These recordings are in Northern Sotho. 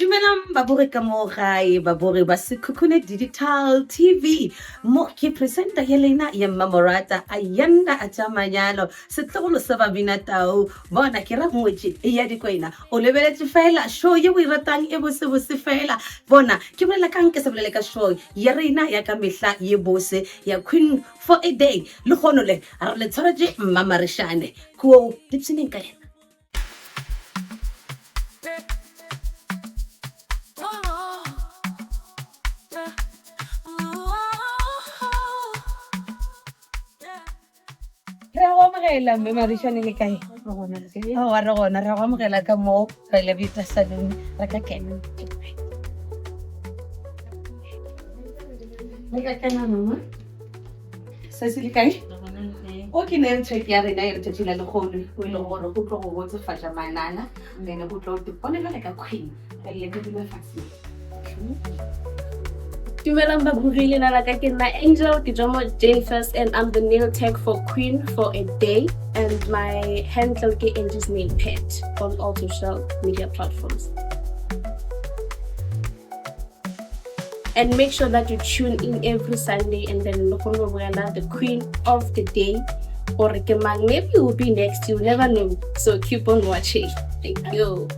Dumelang babogi ka mo gae, babogi ba Sekhukhune Digital TV. Mo ke presenter ya lena ya mmamorata Ayanda a tša manyalo, setlogolo sa Babina Tau. Bona ke ra ngwetši ya dikwena. O lebeletše fela show ye o e ratang e bosebose fela. Bona ke bolela kang ke sa bolele ka show ya rena ya ka mehla ye bose ya Queen for a Day. Lehono le re le tshwaretše Mmamarishane. Koo dipshineng ka yena. Re a go amogela mme Marišane le kae? Aowa re gona, re a go amogela ka mo Bella Vita Saloon. Re ka kena. Re ka kena mama. Se se le kae? O ke nail tech ya rena ya letšatši la lekgono o e leng gore go tlo go botsefatša manana then go tlo te bone jale ka queen re le ka dula fase. Dumelang babugi, leina la ka ke nna Angel, ke tswa mo Jane First and I'm the nail tech for Queen for a day and my handle ke Angie's Nail Pet on all social media platforms. And make sure that you tune in every Sunday and then le kgone go bogela the queen of the day gore ke mang. Maybe you will be next, you never know. So keep on watching. Thank you.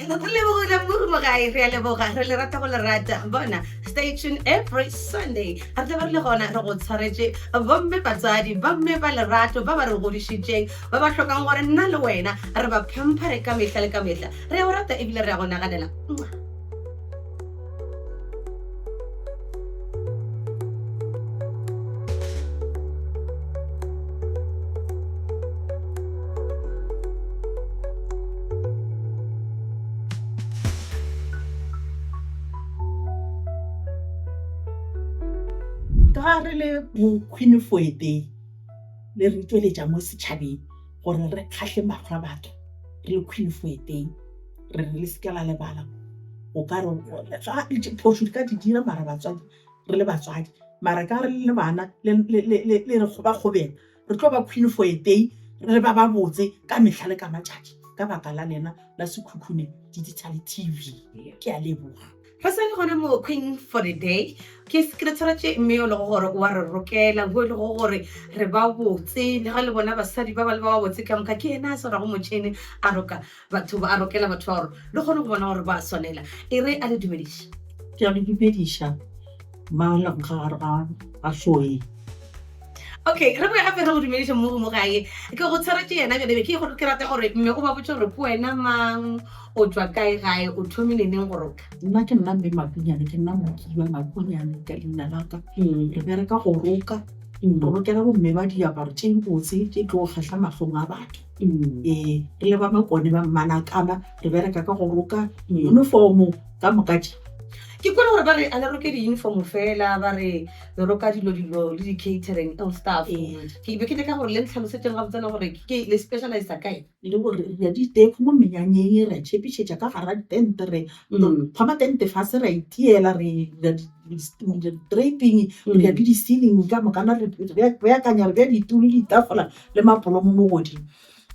Re lebogile ruri mo gae, re a leboga, re le rata go le rata. Bona, stay tuned every Sunday. Re tla ba re le gona re go tshwaretše bomme batswadi, bomme ba lerato ba ba re godišitšeng, ba ba hlokang gore nna le wena re ba phamphare ka mehla le ka mehla. Re a go rata ebile re a go naganela. Mwah. Ka ga re le bo Queen Foete le re tšweletša mo setšhabeng gore re kgahle mahlo a batho re le Queen Foeteng re re le se ke la lebala o ka re phošo di ka di dira mara batswadi re le batswadi mara ka re le bana le re kgobakgobela re tlo ba Queen for a day re ba ba botse ka mehla le ka matšatši ka baka la lena la Sekhukhune Digital TV ke a leboga. Re sa le gona mo Queen for the day ke ke re tshwaretše mme yo e lego gore wa re rokela yo e lego gore re ba botse le ga le bona basadi ba ba le ba ba botse ka moka ke yena a swarago motšhene a roka batho ba a rokela batho ba gore le kgone go bona gore ba swanela e re a le dumediše. Ke a le dumediša ma ga ga show ye. Okay, re boe gape re go dumediše mmogo mo gae. Ke go tshwaretše yena bjale be ke gore ke rata gore mme o ba botše gore ke wena mang, o tšwa kae gae, o thomile neng go roka. Nna ke nna mme Makunyane, ke nna Mokiba Makunyane ka leina la ka. Re bereka go roka, re rokela bomme ba diaparo tše botse tše tlo kgahla mahlong a batho. Ee, re le ba Makone ba Mmanakana re bereka ka go roka uniform ka moka tše. Ke kwele gore ba re a le roke di-uniform fela, ba re le roka dilo dilo le di-catering and stuff. Ke be ke nyaka gore le ntlhalosetšeng gabotsana gore ke le specialise kae. Le gore re ya diteko mo menyanyeng ra tšhepišetša ka gara ditente re thoma tente fase ra itiela re dira di-draping re dira le di-ceiling ka mokana re beakanya re bea ditulo le ditafola le mapolomo mo godimo.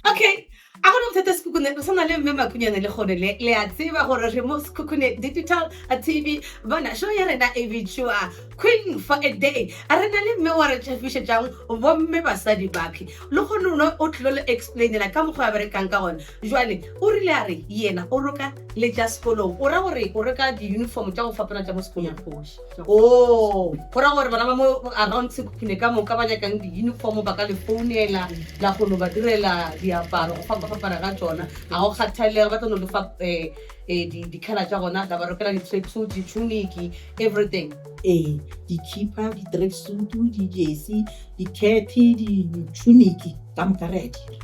Okay, a gona bothata Sekhukhune, re sa na le Mme Makunyane le kgone le, le a tseba gore re mo Sekhukhune Digital TV. Bona, show ya rena e bitšwa Queen for a Day. Re na le mme wa re tšhafišetšang bomme basadi bakhe. Le kgone o o tlilo le explainela ka mokgwa a berekang ka gona. Jwale, o rile a re yena o roka le tša sekolong. O ra gore o reka di-uniform tša go fapana tša mo sekolong? Oh, go ra gore bana ba mo around Sekhukhune ka moka ba nyakang di-uniform ba ka le founela la go no ba direla diaparo go fapafapana ga tšona. Ga go kgathalege, ba tlo no le fa eh, eh, di-colour tša gona, la ba rokela di-tracksuit, di-tunic, everything. Ee, dikhipa, di-tracksuit, di-jersey, dikhethe, di-tunic ka moka re a dira.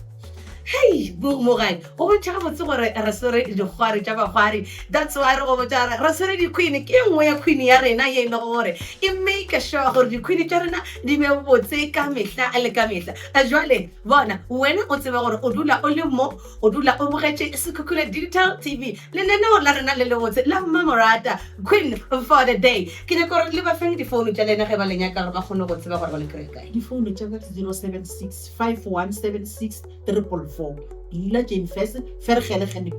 Hei, mogadi, go bontšha gabotse gore re swere dikgwari tša bakgwari. That's why re go botša gore re swere di-queen. Ke e nngwe ya queen ya rena ye e lego gore e make sure gore di-queen tša rena di be botse ka mehla le ka mehla. Jwale bona, wena o tsebe gore o dula o le mo, o dula o bogetše Sekhukhune Digital TV, lenaneo la rena le lebotse la Mmamorata, Queen for the Day. Ke nyaka gore le ba feng difounu tša lena ge ba le nyaka gore ba kgone go tseba gore ba le kry-e kae. Difounu tša ka ke 076 5176 444. Ke dula Jane Furse, Vergelegen B.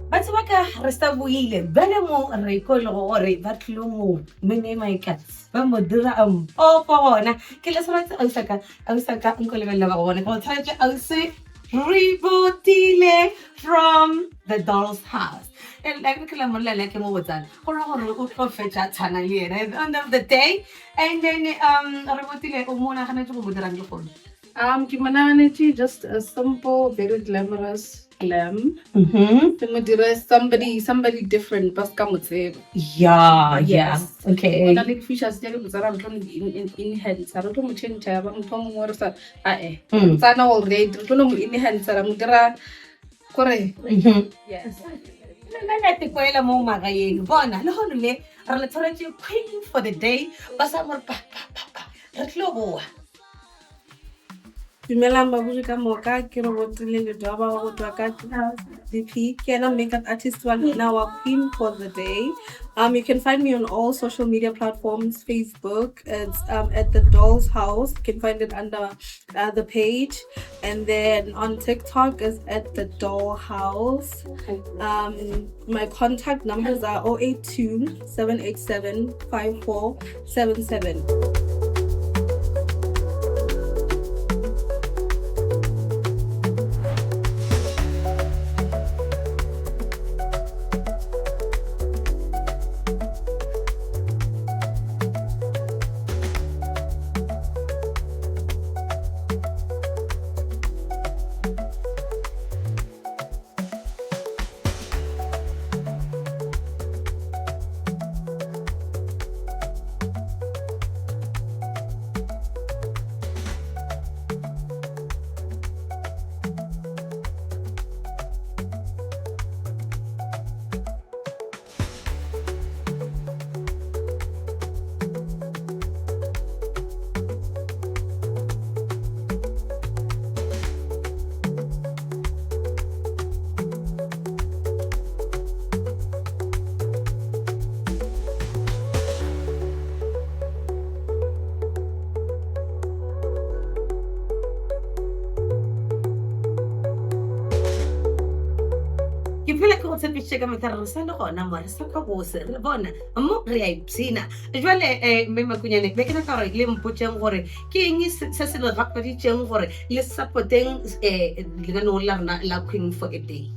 Batho ba ka re sa buile bjale mo re ko e lego gore ba tlilo mo minimikats ba mo dira a mpopo gona ke le tshwanetse ausaka ausaka nko lebelela ba go bone ke go tshwanetse ausi Rebotile from the doll's house and like ke la molela ke mo botsana go ra gore o tlo fetša tshwana le yena at the end of the day And then um Rebotile o mo naganetše go mo dirang lehono? Ke mo naganetše just a simple, very glamorous glam. Ke mo dire somebody somebody different ba se ka mo tseba. Yeah, yeah. Yes. Okay. O na le di-features tše di botsana re tlo mo enhance, re tlo mo change ya ba motho o mongwe re sa ae. Tsana already re tlo no mo enhance ra mo dira kore. Yes. Nna le a tekoela mo magaeng bona lehono le re le tshwaretše queen for the day ba sa gore pa pa pa pa re tlilo boa. Dumelang babuši ka moka, ke Rebotile Ledwaba wa go tšwa ka DP. Ke yena makeup artist wa lena wa Queen for the Day. You can find me on all social media platforms, Facebook, it's at the Doll's House. You can find it under the page. And then on TikTok is at the Doll House. My contact numbers are 082 787 5477. Ke phela ke go tshepišitše ka mehla re sa le gona mo re sa kwa bose re bona mo re a ipshina jwale um mme Makunyane be ke nyaka gore le mpotšeng gore ke eng se se le gapaditšeng gore le support-eng um lenaneo la rena la Queen for a Day.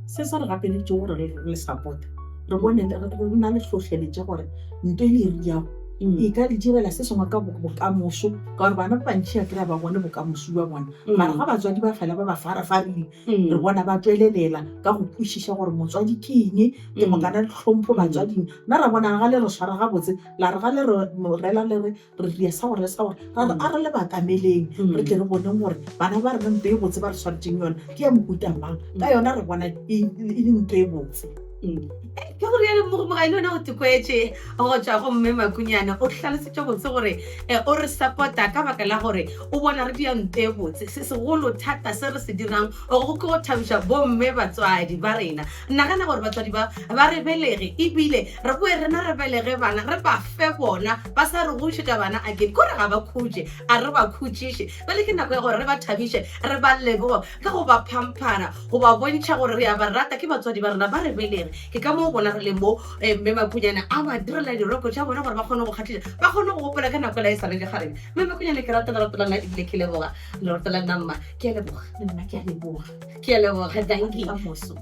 Se se re gapeleditšego gore re le support-e re bone re na le hlohleletše gore nto e le e riago e ka le direla se sengwe ka bokamoso ka gore bana ba bantši a kry-a ba bone bokamoso bja bona mara ga batswadi ba fela ba ba farafarile re bona ba tšwelelela ka go kwešiša gore motswadi ke eng ke mokana le tlhompho batswading nna ra bona ga le re swara gabotse la re ga le re rela le re re ria sa gore le sa gore ra re a re le batameleng re tle re boneng gore bana ba rena nto e botse ba re swaretšeng yona ke ya mohuta mang ka yona re bona e le nto e botse. Ke gore ya mogomoga le wena o tekwetše go tšwa go mme Makunyana o hlalosetše botse gore o re support-a ka baka la gore o bona re dia nto e botse. Se segolo thata se re se dirang go ke go thabiša bomme batswadi ba rena. Nagana gore batswadi ba ba re belege ebile re boe rena re belege bana re ba fe bona ba sa re godišetša bana again. Kore ga ba khutše, a re ba khutšiše. Bjale ke nako ya gore re ba thabiše, re ba leboge ka go ba phamphana, go ba bontšha gore re a ba rata. Ke batswadi ba rena, ba re belege. Ke ka moo bona re le mo Mme Makunyane a ba direla diroko tša bona gore ba kgone go kgahliša, ba kgone go gopola ka nako yela e sa le dikgarebe. Mme Makunyane, ke rata lerato la lena ebile ke leboga lerato la lena mma. Ke a leboga. Le nna ke a leboga. Ke a leboga, dankie. Ka moso.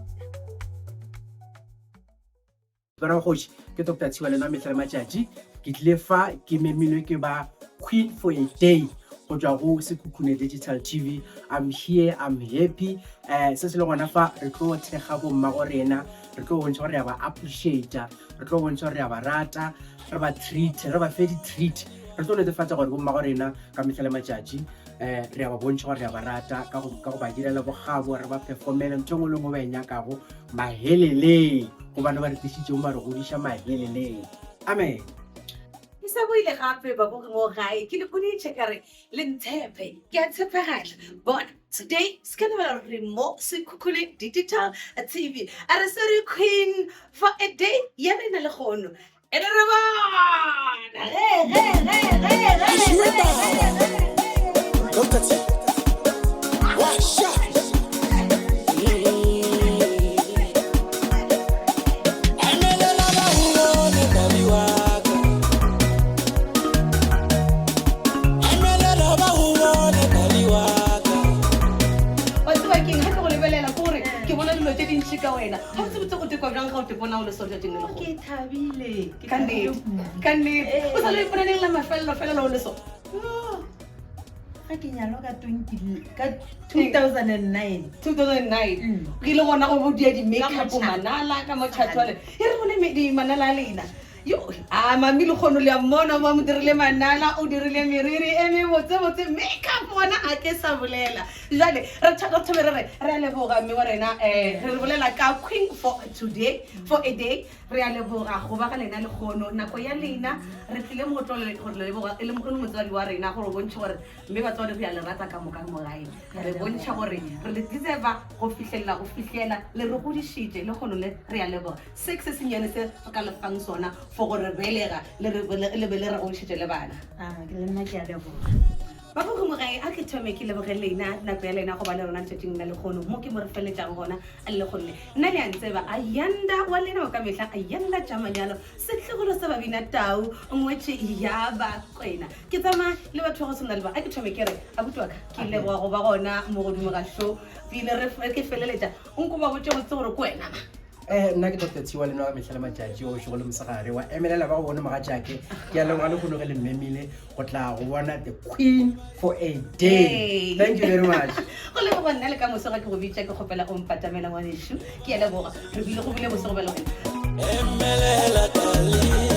Bana ba kgoši, ke Doctor Tshiwa lena mehla le matšatši. Ke tlile fa ke memilwe ke ba Queen for a Day go tšwa go Sekhukhune Digital TV. I'm here, I'm happy. Eh, se se le gona fa re tlo thekga bomma go rena, re tlo bontšha gore re a ba appreciate, re tlo bontšha gore re a ba rata, re ba treat, re ba fe di-treat. Re tlo netefatša gore bomma go rena ka mehla le matšatši. um re a ba bontšha gore re a ba rata ka go ba direla bokgabo, re ba performele ntho e nngwe le nngwe ba e nyakago maheleleng, gobane ba re tlišitšeng ba re godiša maheleleng. Amen. Ke sa boile gape babogi mo gae, ke le boditše ka re le ntshepe, ke a tshepegala. Bona, today se ka lebala re mo Sekhukhune Digital TV, a re swere Queen for a Day ya rena lehono. E re re bona ge ge ge ge ge ge ge ge. Dr. T. Washa. Emelela ba go bone baby wa ka. Emelela ba go bone baby wa ka. Wa tseba keng ge ke go lebelela ke gore ke bona dilo tše dintši ka wena. Ga botse botse o tekwa bjang ga o te bona o le so letšatšing le legolo? Ke thabile. Ke Ka thabile nnete. kudu. Ka nnete. O sa le iponeleng la mafelelo felelo o le so. Yo, Ga ke nyalwa ka 20 ka 2009. 2009 Mm. ke ile gona go bo dia di-makeup Ka motšhato. manala ka motšhatšwale e re bone manala a lena Yo, a mami lekgono le a mmona ba mo dirile manala, o dirile meriri e mebotsebotse, makeup gona a ke sa bolela. Jale re thome re re re a leboga mme wa rena, um re bolela ka Queen for today, for a day. Re a leboga go ba ga lena lekgono, nako ya lena re tlile mo go tlo go le leboga e le motswadi wa rena gore o bontšhe gore Mme batswadi re a le rata ka moka mo gae. Re bontšha gore re le deserva go fihlelela go fihlela le re godišitše le kgono le re a leboga. Se ke se sennyane se re ka le fang sona for go re belega le re le be le re godišetše le bana. Ah, le nna ke a leboga. Ba boge mo gae, a ke thome ke leboge lena nako ya lena go ba le rona letšatšing la lekgono mo ke mo re feletšang gona le gonne nna le a ntseba Ayanda wa lena wa ka mehla Ayanda tša manyalo setlogolo sa babina tau ngwetše ya bakwena Ke tsamaya le batho ba go tshwana le ba. A ke thome ke re, abuti wa ka, ke leboga go ba gona mo godimo ga show. Pele re ke feleletša, o nko ba botše botse gore ke wena mang. Eh, nna ke Dr. Tshiwa le nwa mehla le matšatši o bošego le mosegare wa emelela ba go bone mogatšake. Ke a leboga le kgono ge le mmemile go tla go bona the queen for a day. Hey. Thank you very much. Go leboga nna le ka moso ga ke go bitša ke kgopela o mpatamela ngwanešu. Ke a leboga. Re bile go bile bose go ba le wena. Emelela darling.